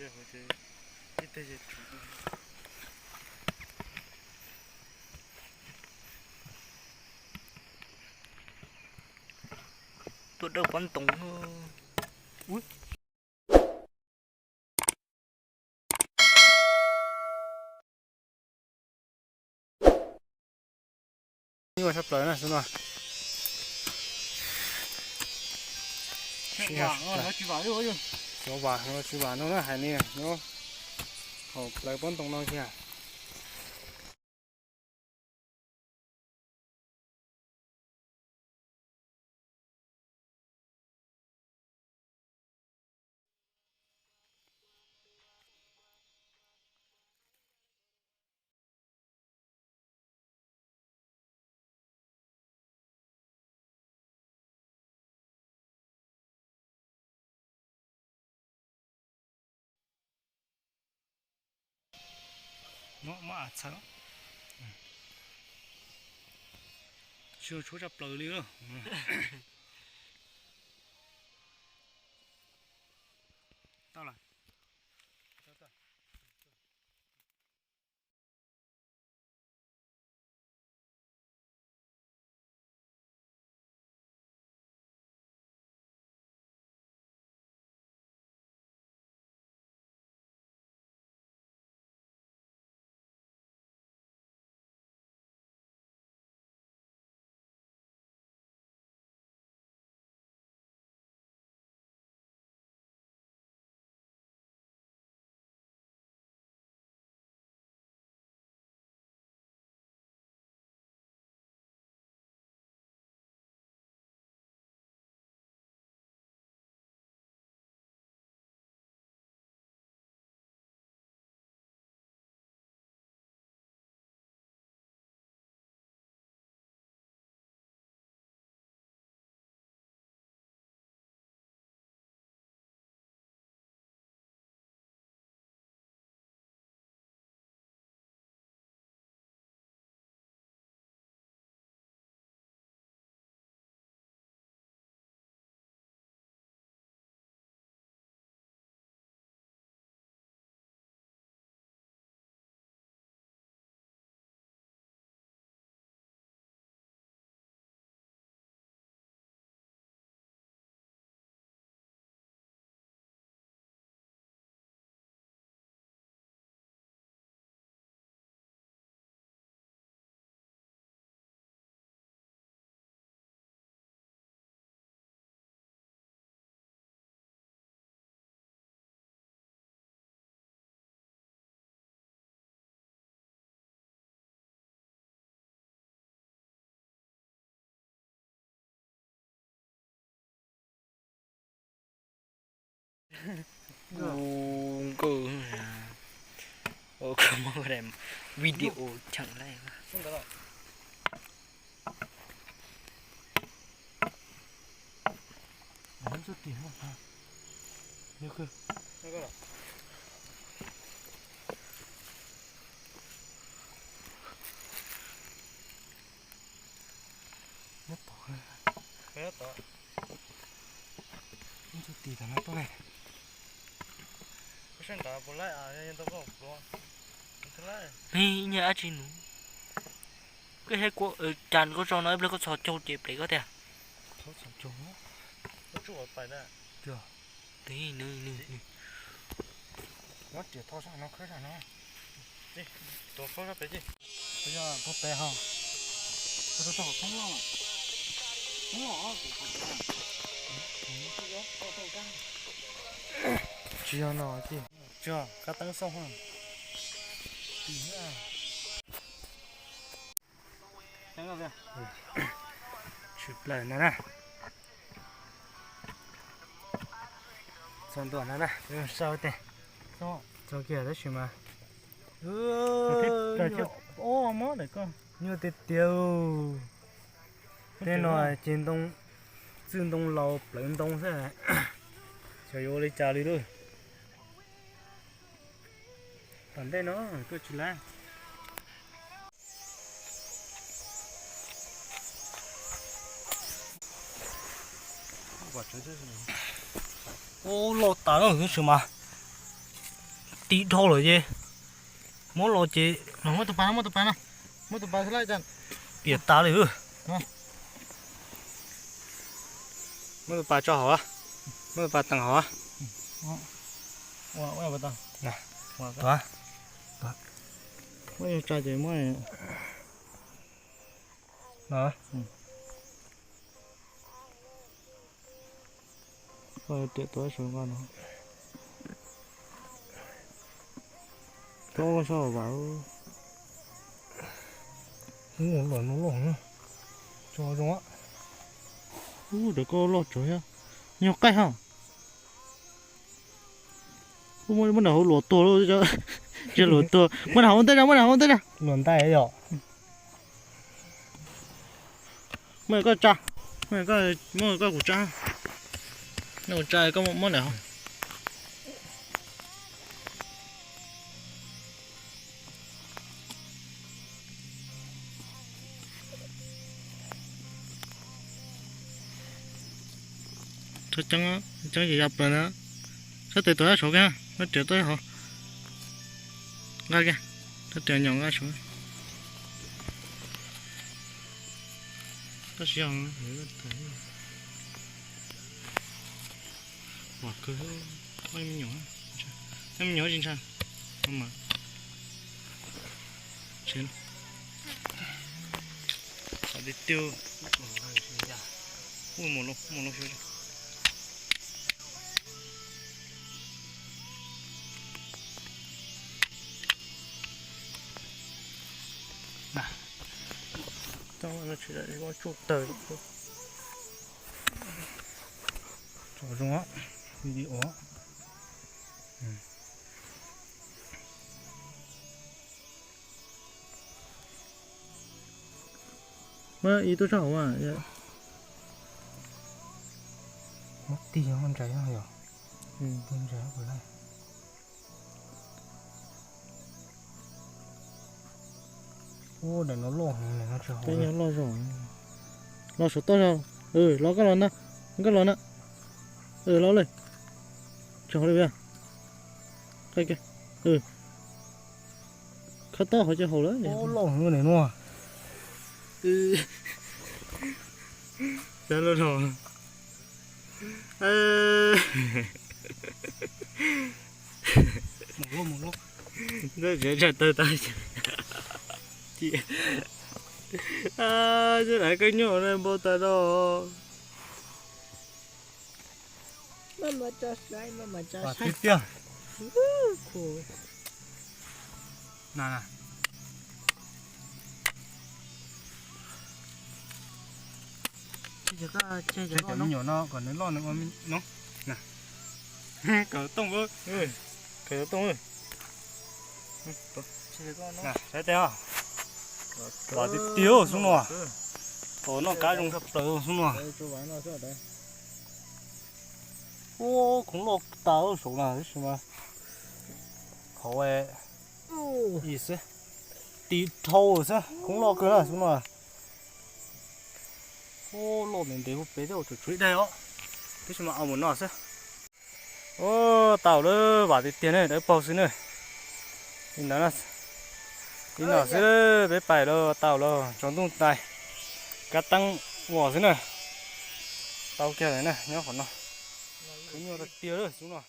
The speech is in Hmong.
Tuaj dawb pob ntoo. Nyuaj sab plaws na xwb no. Xyov vam los tsis vam no na, hais li nyob hauv plawv pob ntoo no kiag. Muab av txhawb. Tsis tshuav tshaj plaws li. Tau lawm. Nkauj, video cheem lawm. Ib nyuag dab tsi nus. Koj thiab kuv cas koj tso no ib pliag koj txhos caug ces plev koj tiag. Tsis yog no, tsis yog qab teeb xauj. Tshwm plaws no na. Txog ntua no na, sau tes. Txog kiag tab sis mas nyuaj tiag tiag. Tej no ces ntoo, txwj ntoo laus plawv ntoo xwb. Xyov yuav ua li cas li lawm. Tom ntej no tuaj tsis laib. Ua loj tas na tab sis mas Tiv dhau lawm ces muab los ces. Muab tus pas no, muab tus pas no, muab tus pas xwb lawm. Piam tas li. Muab tus pas tso hauv, muab tus pas teem hauv. Koj riam tuav saum nqaj no. Koj sab vam. Ub, los no loj na. Tso zoo. Ub, rau koj loj tsuav thiab. Nyuag qaij ha. Muab nram hauv luam tuag lauj. Luam tuag. Muab nram hauv ntej ra, muab nram hauv ntej ra. Luam ntais yom. Muab koj tsa, muab koj kuv tsa, kuv tsa koj muab nram hauv. Txhob ceeb, ceeb ces ya plaws na. Sab tes tuav dab saud kiag, muab riam tuaj hauv. Nqa kiag, sab tes nyom nqa saud. Tab sis yog, ua kawg, me nyuam, me nyuam tsis ntshai. Tiag tiag, mus loo xyuas. Tsuj taws, tsom zoo, video. Muab ib tug tso hauv. Muab tig ntsa yog, tig ntsa puas laij. Ub, daim no loj heev, loj zog. Los saum toj zog. Los koj los na, koj los na. Los lawm. Tsis haum li. Qhib toj hauv ces haum lawm. Loj heev no. Ntawd tseem tsam tawg tag. Cov daim koj nyuaj na npau tas no. Tiag tiag. Na, cov me nyuam no kom nws loj nws ua no. Kawm tooj, kawm tooj. Saib teb os. Vam tiag tiag xwb no. Tom noj kab zoo tshaj plaws xwb no. Ub, khoov loj tas saud na tab sis mas qhov ib xwb, tiv dhau xwb, khoov loj kawg na xwb no. Ub, loj ntev ntev hu peb thiab, tsum tshuav ib daim os, tab sis mas au mus no xwb. Ub, tau lawm, vam tiag tiag ne, dawb paug xwb na. Li ntawd, li no xwb peb pais lawm, tau lawm, tsaus ntuj tais, kab teeb ua xwb na. Tau kiag lawm na, nyob qhov no. Khwv nyuaj tiag tiag lawm xwb no.